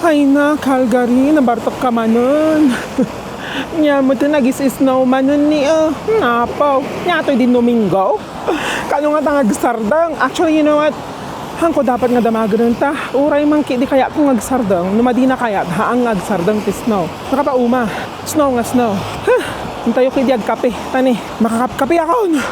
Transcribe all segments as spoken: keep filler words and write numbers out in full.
Ay na, Calgary, nabartek ka manen. Nia met ti nagis-snow manen ni, ah, napaw. Nia toy din Domingo? Kano nga ta nga agsardeng? Actually, you know what? Hanko dapat nga damagen ta. Uray man ki di kayatko nga agsardeng. No madi na kayat, haan nga agsardeng ti snow. Nakapauma. Snow nga snow. Huh! Intayo ki di agkape. Tani, makakapkape akon.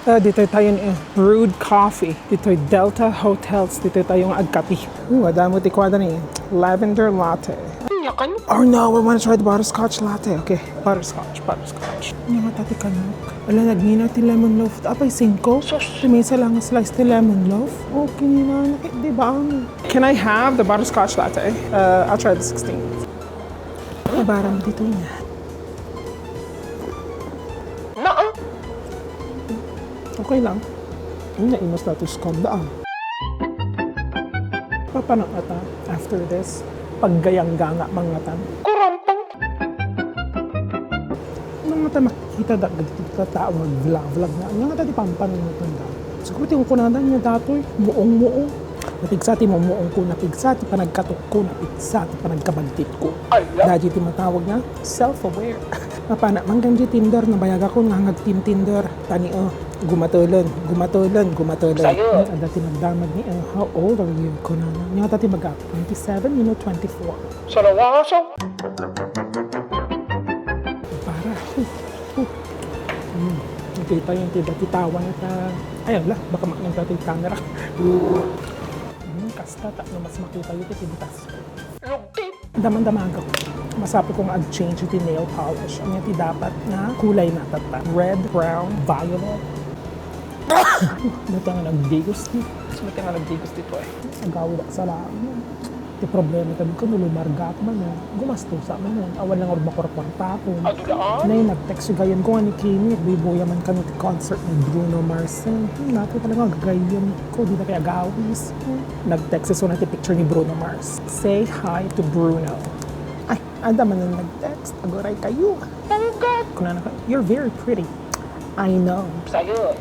Ah, ditoy tayo ni, eh, brewed coffee. Ditoy Delta Hotels. Ditoy tayo nga agkape. Uh, adamo ti kuada ni lavender latte. Yakan? Oh no, I wanna try the butterscotch latte. Okay, butterscotch, butterscotch. Nia nga ta ti kanok. Ala, nagngina ti lemon loaf. Apay, singko? Sus! Ti maysa lang nga slice ti lemon loaf. Okay, nina, naki-, di ba ang Can I have the butterscotch latte? Uh, I'll try the sixteen. Ay, baram dito niya. Naa. Okay lang. Ang naimas na to, skanda, ah. Papanang ata, after this, paggayang-ganga mangngatan. Kurampang. Nung nga ta makita da, dagiti tao nga vlog-vlog na, nga ta di pampanan nga tanda. Siguro ti kunada niya datoy, muong-muong. Napigsa ti mumuong ko, napigsa ti panagkatok ko, napigsa ti panagkabagtit ko. Ala! Dagiti matawag nga self-aware. Mapana man kan di Tinder, nabayagakon nga agtim-Tinder. Tani, oh, gumatelen, gumatelen, gumatelen. Sayo. Hmm, adda ti nagdamag ni, oh, "How old are you?" Kunana. Nia ta ti bagak, "Twenty-seven, you know, twenty-four." Salawaso. Para. Huh, huh. Hmm. Nakita yung tida, titawan ita. Ay, ala, baka makita ti camera. Hmm, kasta, ta, no mas makita yung titibitas. Lugtit. Daman-damaga ko. Masapul ko nga ag-change iti nail polish. Ania ti dapat nga kulay na tatta? Red, brown, violet. Dati nga nagdigos ti. Dati nga nagdigos ti to eh. Agawid ak sa laang. Ti problema tabi ko, no lumarga ak man, eh. Gumastosak man, eh. Awan lang urba kurkwarta ko. Adu daan? Nay, nag-text si gayon ko nga ni Kimi, agbuy-buya man kano ti concert ni Bruno Mars, eh. Hmm, nato talaga gagayon ko, di na kaya agawis. Hmm. Nag-text isu na ti picture ni Bruno Mars. "Say hi to Bruno." Ay, adda man nag-text. Aguray kayo. Tungkot! Kunana ka, "You're very pretty." "I know." Sayo.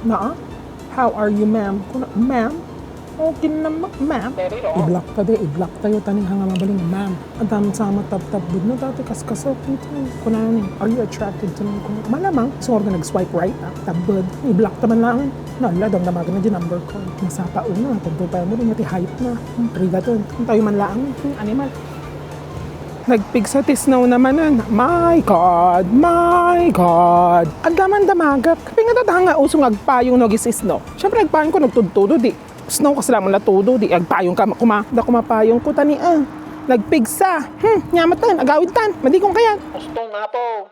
"Naa? How are you, ma'am?" Kuna, "Ma'am? Okay na, ma-, ma'am." Very wrong. I-block ta di, i-block tayo, tani nga mabalin, ma'am. Adda man sa mataptapbud na dati, kaskasok dito. Kunana ni, "Are you attracted to me?" Kuna, "Malamang." So, nga nag-swipe right, ah, tapbud. I-block ta man lang. Nala, dam damagan na di number ko. Masapa una, tagdupay mo, nia ti hype na. Hmm, rigaton. Ang tayo man lang. Hmm, animal. Nagpigsa ti snow namanen. My God! My God! Adda man damagak. Pingatata nga uso nga agpayong no agis-snow. Siyempre, agpayong ko nagtudtudo, di. Snow kasi lamang natudo, di. Agpayong ka, kuma, da kumapayong ko, tani, ah. Nagpigsa. Hmm, nyamatan, agawid tan. Madikong kayan. Gusto nga po.